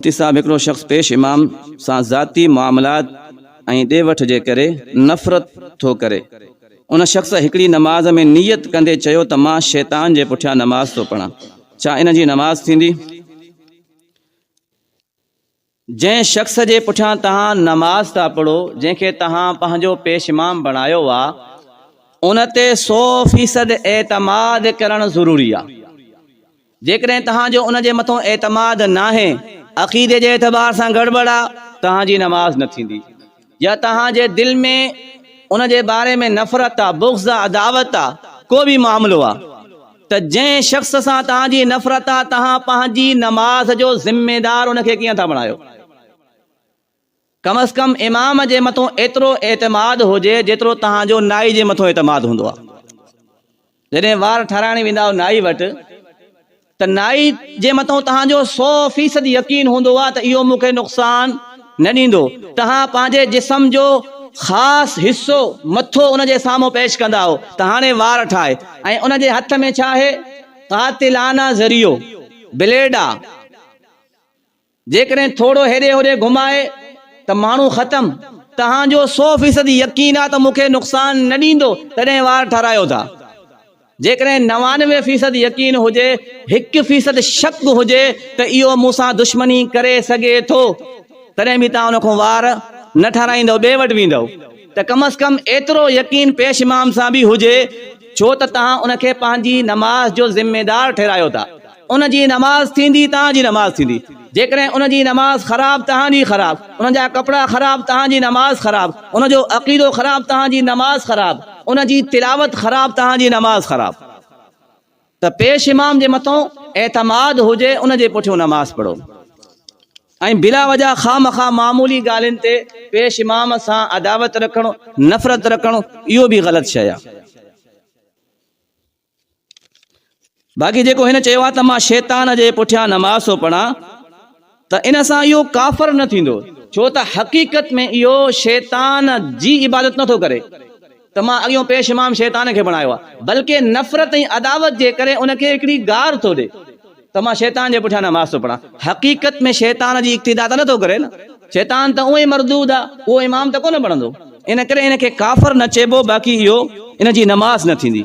مفتي صاحب هڪڙو شخص پيش امام سان ذاتي معاملات ۽ ڏي وٺ جي ڪري نفرت ٿو ڪري. ان شخص هڪڙي نماز ۾ نيت ڪندي چيو ته مان شيطان جي پٺيان نماز ٿو پڙهان، ڇا ان جي نماز ٿيندي؟ جنهن شخص جي پٺيان توهان نماز ٿا پڙهو، جنهن کي توهان پنهنجو پيش امام بڻايو آ، ان تي سو فيصد اعتماد ڪرڻ ضروري آ. جيڪڏهن توهان جو ان جي مٿون اعتماد ناهي، عقيدي جي اعتبار سان گڙٻڙ آ، توهان جي نماز نه ٿيندي. يا توهان جي دل ۾ ان جي باري ۾ نفرت آ، بغض آ، عداوت آ، ڪو به معاملو آ ته جنهن شخص سان توهان جي نفرت آ، توهان پنهنجي نماز جو ذميدار ان کي ڪيئن ٿا بڻايو؟ ڪم از ڪم امام جي مٿون ايترو اعتماد هجي جيترو توهان جو نائي جي مٿون اعتماد هوندو آهي. جڏهن وار ٺهرائڻ ويندا آهيو نائي وٽ ته نائي جي مٿون توهان جو سو فيصد يقين هوندو آهي ته اهو مون کي نقصان نه ڏيندو. توهان پنهنجي جسم جو خاص حصو مٿو ان جي سامهون پيش ڪندا آهيو ته هاڻي وار ٺاهه ۽ ان جي هٿ ۾ ڇا آهي؟ قاتلانه ذريعو بليڊ آهي. جيڪڏهن ٿورو هيڏي هوڏي گهمائي ته ماڻهو ختم. توهان جو سو فيصد يقين آ ته مون کي نقصان نه ڏيندو تڏهن وار ٺهرايو ٿا. جيڪڏهن 99 فيصد يقين هجي هڪ فيصد شڪ هجي ته اهو مون سان دشمني ڪري سگهي ٿو تڏهن به توهان ان کان وار نه ٺهرائيندؤ ٻئي وٽ ويندؤ ته ڪم از ڪم ايترو يقين پيش امام سان به هجي ڇو ته توهان ان کي پنهنجي نماز جو ذميدار ٺهرايو ٿا. ان جي نماز ٿيندي توهان جي نماز ٿيندي، جيڪڏهن ان جي نماز خراب توهان جي خراب، ان جا ڪپڙا خراب توهان جي نماز خراب، ان جو عقيدو خراب توهان جي نماز خراب، ان جي تلاوت خراب توهان جي نماز خراب. ته پيش امام جي مٿون اعتماد هجي ان جي پٺيون نماز پڙهو ۽ بلا وجه خوامخواه معمولي ڳالهين تي پيش امام سان عداوت رکڻ، نفرت رکڻ اهو به غلط شيء آهي. باقي جيڪو هن چيو آهي ته مان شيطان جي پٺيان نماز ٿو پڙهان ته ان سان اهو ڪافر نه ٿيندو ڇو ته حقيقت ۾ اهو شيطان جي عبادت نٿو ڪري ته مان اڳيون پيش امام شيطان کي بڻايو آهي بلڪه نفرت ۽ عداوت جي ڪري ان کي هڪڙي گار ٿو ڏي ته مان شيطان جي پٺيان نماز ٿو پڙهان حقيقت ۾ شيطان جي اقتدا ته نٿو ڪري نه شيطان ته اونئي مردود آهي اهو امام ته ڪونه بڻندو ان ڪري ان کي ڪافر نه چئبو باقي اهو ان جي نماز نه ٿيندي.